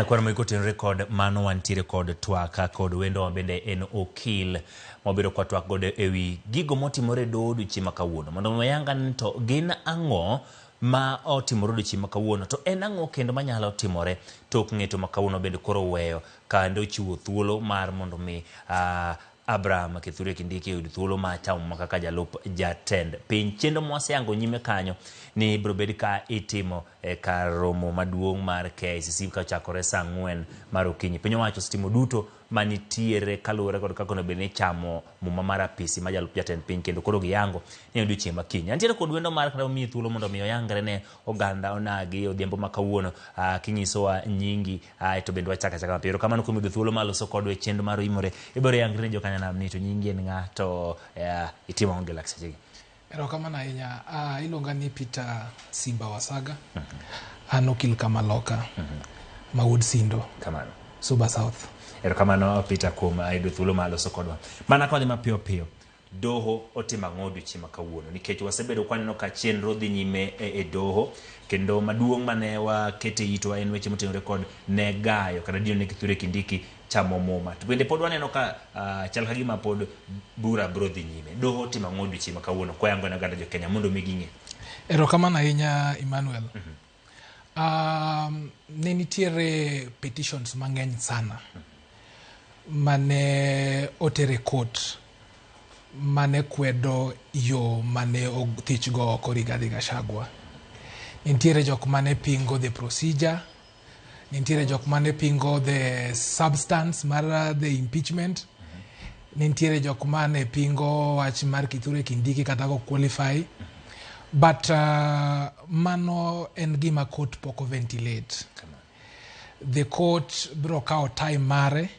Kwano ma kotenore kod mano wantiere kod twak kod wendo ma bende en okil mwabedo kwa twak godo ewi gigo motimore e doho odiochieng' ma kawuono. Mondo mi wayang ane to gin ang'o ma otimore odiochieng' ma kawuono to en ang'o kendo manyalo timore tok ng'eto ma kawuono bende koro oweyo kendo ochiwo thuolo mar mondo mi Abraham Kithure Kindiki oyud thuolo mar chamo muma kaka jalup jatend piny. Chenro mwaseyango nyime kanyo ni ibiro bed ka itimo e kar romo maduong' mar KICC ka ochakore saa ang'wen mar okinyi. Piny owacho osetimo duto manitiere kaluwore kod kaka onego bed ni ichamo muma mar apisi mar jalup jatend piny kendo koro giyango ni odiochieng' ma kiny. Antiere kod wendo mar kata omiyi thuolo mondo mi oyangre ne oganda onagi odhiambo ma kawuono kinyisowa nyingi ae to bende wachako achaka mapiyo. Erokamano kuom yudo thuolo mar loso kodwa e chenro mar Oimore. Ibiro yangri ne jokanyanam ni to nyingi en ng'a to itimo ang'o gi lak sechegi. Erokamano ahinya. Iluonga ni Peter Simba Wasaga. An okil Kamaloka. Ma wuod Sindo. Kamano. Suba South. Erokamano Peter kuom yudo thuolo mar loso kodwa. Mana kodhi mapiyo piyo. Doho otimo ang'o odiochieng' ma kawuono? Nikech wasebedo kwaneno ka chenro dhi nyime e doho kendo maduong' mane wakete itwa en weche motenore kod ne gayo kata dino ne Kithure Kindiki chamo muma. To bende pod waneno ka chal ka gima pod bura biro dhi nyime. Doho otimo ang'o odiochieng' ma kawuono kwayango ne oganda jo Kenya mondo mi ging'e? Erokamano ahinya Emmanuel. Ne nitiere petitions mang'eny sana mane oter e court mane kwedo yo mane othichgo oko Rigathi Gachagua. Nitiere jok mane pingo the procedure, nitiere jok mane pingo the substance mar the impeachment, nitiere jok mane pingo wach mar Kithure Kindiki kata ko qualify. But mano en gima court pok ventilate. The court biro kawo time mare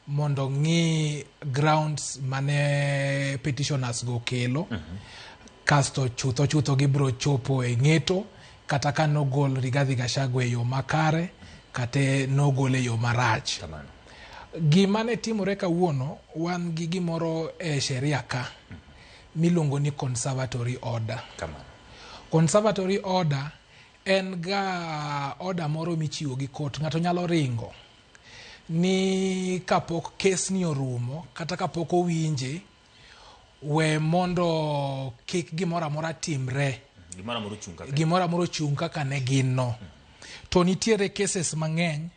mondo ng'i grounds mane petitioners go kelo. Kasto chutho chutho gibiro chopo e ng'eto kata ka nogol Rigathi Gachagua e yo makare kata nogole e yo marach. Kamano. Gima ne timore kawuono wan gi gimoro e sheria ka miluongo ni conservatory order. Kamano. Conservatory order en ga order moro michiwo gi court. Ng'ato nyalo ringo ni kapok kes ni orumo kata kapok owinje we mondo kik gimoro amora timre. Gimoro amora ochung' kaka Gimoro amora ochung' kaka ne gin no. To nitiere cases mang'eny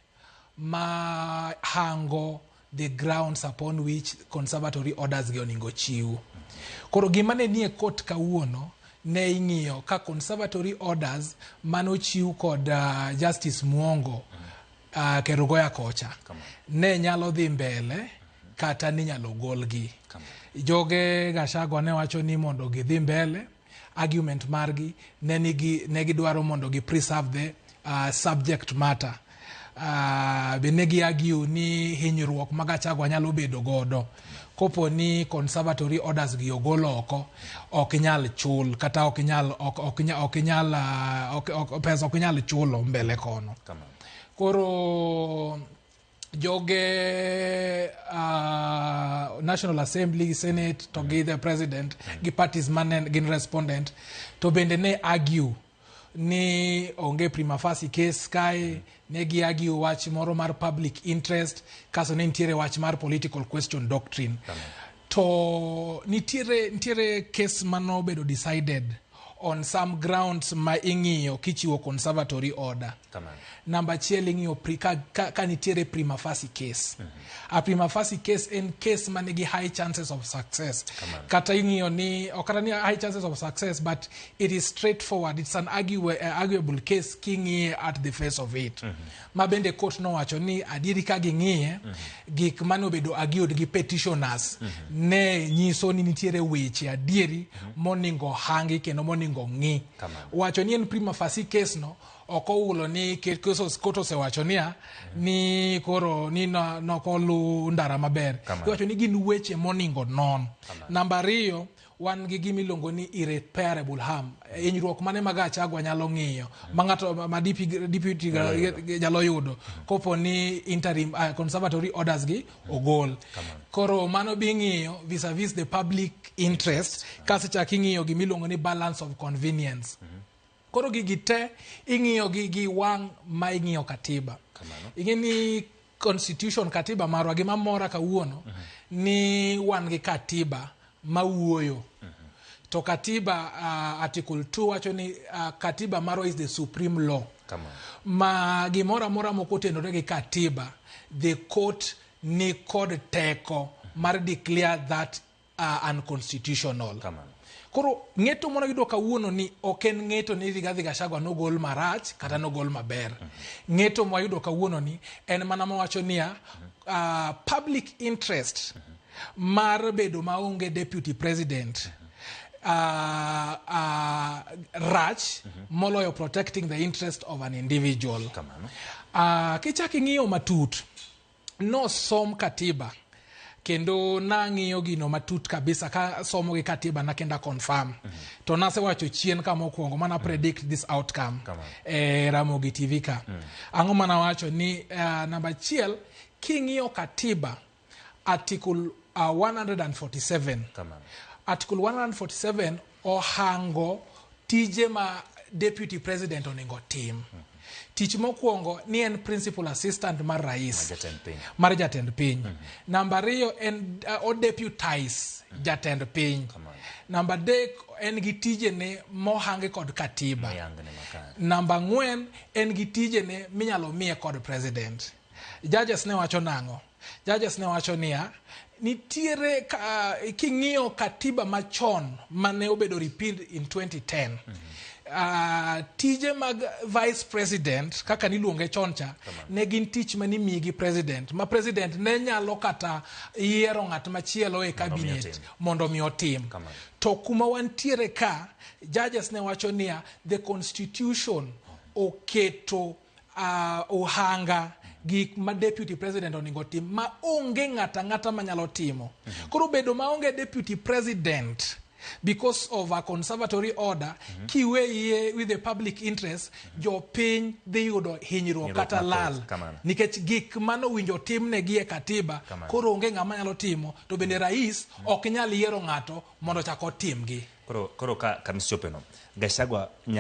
ma hango the grounds upon which conservatory orders gi oningo chiw. Koro gima ne nie court kawuono ne ing'iyo ka conservatory orders manochiw kod Justice Muongo Kerugoya kocha ne nyalo dhi mbele kata ninyalo golgi. Joge Gachagua ne wacho ni mondo gidhi mbele argument margi ne nigi ne gidwaro mondo gi preserve the subject matter. Be ne gi argue ni hinyruok ma Gachagua nyalo bedo godo kopo ni conservatory orders gi ogol oko ok nyal chul kata ok nyal ok ok nyal ok nyal ok, ok, pesa ok nyal chulo mbele kono. Kamano. Koro joge National Assembly, Senate to gi the president gi parties mane gin respondent to bende ne argue ni onge prima facie case kae ne gi argue wach moro mar public interest kaso ne nitiere wach mar political question doctrine. To nitiere case manobedo decided on some grounds ma ing'iyo kichiwo conservatory order. Kamano. Namba achiel ing'iyo ka nitiere prima facie case. A prima facie case en case manigi high chances of success. Kamano. Kata ing'iyo ni, ok kata ni high chances of success, but it is straightforward. It's an arguable case king'iye at the face of it. Ma bende court nowacho ni adieri ka ging'iye, gik mane obedo argued gi petitioners ne nyiso ni nitiere weche adieri moningo hangi kendo moningo ng'i. Kamano. Wacho ni en prima facie case no ok oulo ni court osewacho niya ni koro ni nokolu ndara maber. Kamano. Iwacho ni gin weche moningo non. Namba ariyo, wan gi gima iluongo ni irreparable harm. Hinyruok mane ma Gachagua nyalo ng'iyo ma ng'ato ma DP, deputy nyalo yudo kopo ni interim conservatory orders gi ogol. Koro mano bi ng'iyo vis-a-vis the public interest, kasto chak ing'iyo gima iluongo ni balance of convenience. Koro gigi te ing'iyo gi gi wang' ma ing'iyo katiba. Kamano. Ing'e ni constitution katiba marwa gima mora kawuono ni wan gi katiba mawuoyo. To katiba article 2 wacho ni katiba marwa is the supreme law. Kamano. Ma gimoro amora mok otenore gi katiba, the court ni kod teko mar declare that unconstitutional. Kamano. Koro ng'eto mwana yudo kawuono ni ok en ng'eto ni Rigathi Gachagua nogol marach kata nogol maber. Ng'eto mwayudo kawuono ni en mana mawacho niya public interest mar bedo maonge deputy president rach moloyo protecting the interest of an individual. Kamano. Kichak ing'iyo matut, nosom katiba kendo nang'iyo gino matut kabisa ka somo gi katiba na kenda confirm. To nasewacho chien ka mokwongo mana predict this outcome Kamano. e Ramogi TV ka. Ang'o mana wacho ni namba achiel king'iyo katiba article 147 Kamano. Article 147 ohango tije ma deputy president onego tim. Tich mokwongo ni en principal assistant mar rais. Mar jatend piny. Mar jatend piny. Namba ariyo en o deputize jatend piny. Kamano. Namba adek en gi tijene mohangi kod katiba. Moyangne makare. Namba ang'wen en gi tijene minyalo miye kod president. Judges ne wacho nang'o? Judges ne wacho niya, nitiere ka, king'iyo katiba machon mane obedo repealed in 2010 tije mag vice president kaka niluonge chon cha ne gin tich mane imiyi gi president ma president ne nyalo kata yiero ng'at machielo e cabinet otim. mondo mi otim. Kamano. To kuma wantiere ka, judges ne wacho niya the constitution oketo ohanga gik ma deputy president onego tim ma onge ng'ata ang'ata manyalo timo. Koro bedo maonge deputy president because of a conservatory order kiweye with the public interest, jopiny dhi yudo hinyruok Hinyruok kata mathoth, lal kamano. nikech gik manowinjo timnegi e katiba Kamano. koro onge ng'ama nyalo timo to bende rais ok nyal yiero ng'ato mondo ochak otimgi. Koro ka kamichopeno Gachagua nyalo